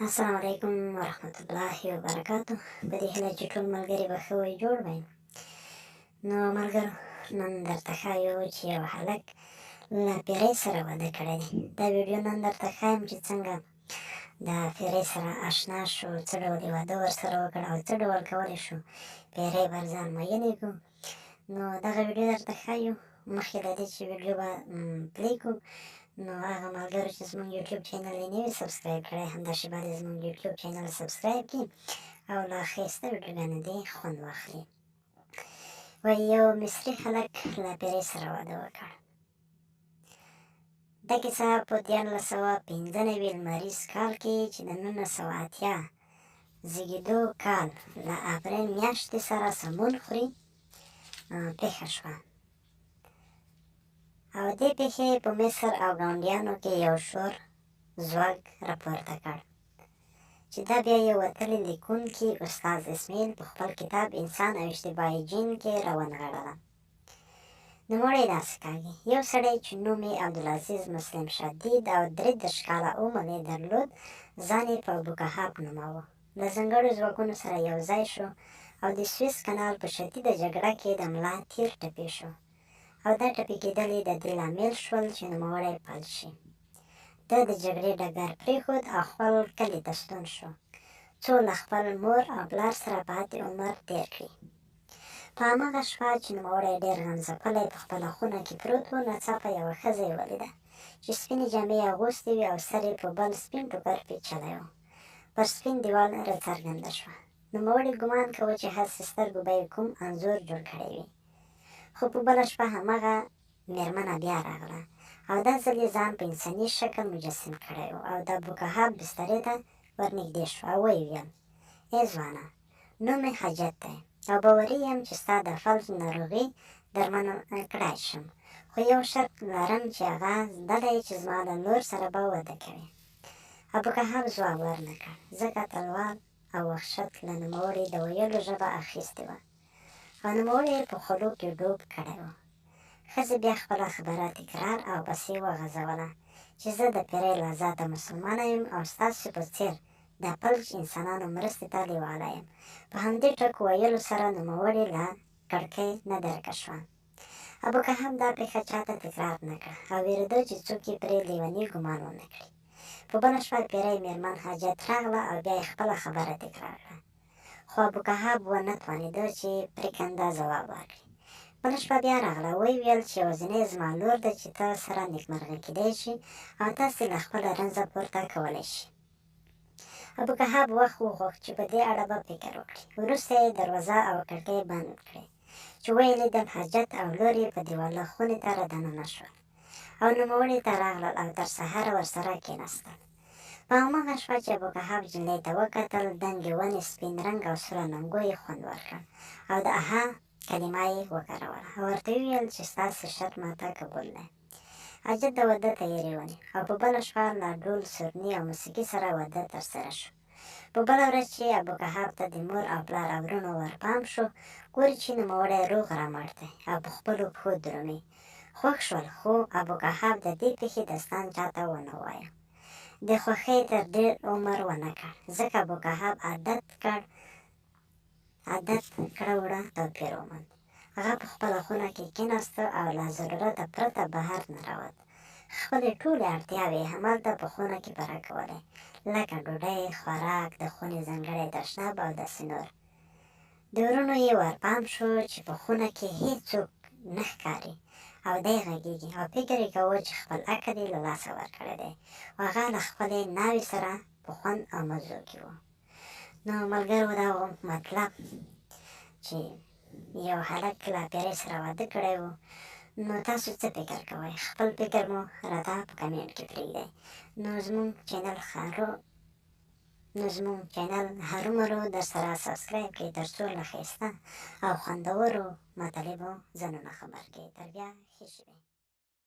السلام علیکم ورحمت الله وبرکاته. په دې هیله چې ټول ملګري به ښه وئ، جوړ وئ. نو ملګرو، نن درته ښایو چې یو هلک له پیرۍ سره واده کړی دی. دا ویډیو نن درته ښایم چې څنګه د پیرۍ سره آشنا شو، څه ډول یې واده ورسره وکړ او څه ډول کولی شو پیرۍ بر ځان میینې کړو. نو دغه ویډیو درته ښایو. مخکې له دې چې ویډیو به play کړو، نو هغه ملګرو چې زموږ یوټیوب channel یې نه وي subscribe کړی، همدا شېبه دې زموږ یوټیوب channel subscribe کړي او له ښایسته ویډیوګانو دې خوند واخلي. وایي یو مصري هلک له پیرۍ سره واده وکړ. دا کیسه په 1395 لمریز کال کې چې د 1980 زیږېدو کال له اپریل میاشتې سره سمون خوري پېښه شوه. او دې پېښې په مصر او ګاونډیانو کې یو شور ځواک راپورته کړ چې دا بیا یو وتلي لیکونکي استاد اسمیل په خپل کتاب انسان او اشتباهي جین کې راونغاړله. نوموړی داسې کاږي: یو سړی چې نوم یې عبدالعزیز مسلم شدید او 33 کاله عمر یې درلود، ځان یې په ابوکهاب نوماوه، له ځانګړو ځواکونو سره یو ځای شو او د سویس کانال په شدیده جګړه کې د ملا تیر ټپي شو او دا ټپي کېدل یې د دې لامل شول چې نوموړی فلج شي. ده د جګړې ډګر پرېښود او خپل کلي ته ستون شو، څو له خپل مور او پلار سره پاتې عمر تېر کړي. په هماغه شپه چې نوموړی ډېر غمځپلی په خپله خونه کې پروت و، ناڅاپه یوه ښځه یې ولیده چې سپینې جامې یې اغوستې وې او سر یې په بل سپین ټوکر پېچلی و، پر سپین دیوال راڅرګنده شوه. نوموړي ګومان کاوه چې هسې سترګو به یې کوم انځور جوړ کړی وي. خو په بله شپه هماغه مېرمنه بیا راغله او دا ځل یې ځان په انساني شکل مجسم کړی و او د ابوکهاب بسترې ته ورنږدې شوه او ویې ویل: ای ځوانه، نوم مې حاجت دی او باوري یم چې ستا د فلج ناروغي درمل کړای شم، خو یو شرط لرم چې هغه دا دی چې زما له لور سره به واده کوې. ابوکهاب ځواب ورنه کړ، ځکه تلوار او وحشت له نوموړي د ویلو ژبه اخیستې وه او نوموړی یې په خولو کې ډوب کړی و. ښځې بیا خپله خبره تکرار او پسې وغځوله چې زه د پیرۍ له ذاته مسلمانه یم او ستاسو په څېر د فلج انسانانو مرستې ته لېواله یم. په همدې ټکو ویلو سره نوموړې له کړکۍ نه درکه شوه. ابوکهاب دا پېښه چاته تکرار نه کړه او وېرېده چې څوک یې پرې لیوني ګومان ونه کړي. په بله شپه پیرۍ مېرمن حاجت راغله او بیا یې خپله خبره تکرار کړه، خو ابوکهاب ونه توانېده چې پرېکنده ځواب ورکړي. بله شپه بیا راغله، ویې ویل چې یوازینۍ زما لور ده چې ته سره نېکمرغه کېدای شي او تاسې له خپله رنځه پورته کولی شي. ابوکهاب وخت وغوښت چې په دې اړه به فکر وکړي. وروسته یې دروازه او کړکۍ بند کړې چې ویې لیدل حاجت او لور یې په دیواله خونې ته رادننه شول او نوموړي ته راغلل او تر سهاره ورسره کېناستل. په هماغه شپه چې ابوکهاب نجلۍ ته وکتل، دنګې ونې سپین رنګ او سره ننګو یې خوند ورکړ او د اها کلمه یې وکاروله او ورته یې وویل چې ستاسې شرط ماته قبول دی. حاجت د واده تیاری ونیو او په بله شپه له ډول، سورني او موسیقي سره واده ترسره شو. په بله ورځ چې ابوکهاب ته د مور او پلار او وروڼو ورپام شو، ګوري چې نوموړی روغ رمټ دی او په خپلو پښو درومي. خوښ شول، خو ابوکهاب د دې پېښې داستان چاته ونه وایه. د خوښۍ تر ډېر عمر ونه کړ، ځکه ابوکهاب عادت کړه وړه توپیر وموند. هغه په خپله خونه کې کېناسته او له ضرورته پرته بهر نه راوت. خپلې ټولې اړتیاوې یې همالته په خونه کې پوره کولې، لکه ډوډۍ، خوراک، د خونې ځانګړی تشناب او داسې نور. د وروڼو یې ورپام شو چې په خونه کې هېڅوک نه ښکاري او دی غږېږي او فکر یې کاوه چې خپل عقل یې له لاسه ورکړی دی او هغه له خپلې ناوې سره په خوند او مزو کې و. نو ملګرو، دا و مطلب چې یو هلک له پیرۍ سره واده کړی و. نو تاسو څه فکر کوئ؟ خپل فکر مو راته په کمنټ کې پرېږدئ. نو زموږ channel هرومرو در سره subscribe کړئ تر څو له ښایسته او خوندورو مطالبو ځانونه خبر کړئ. تر بیا ښې شېبې.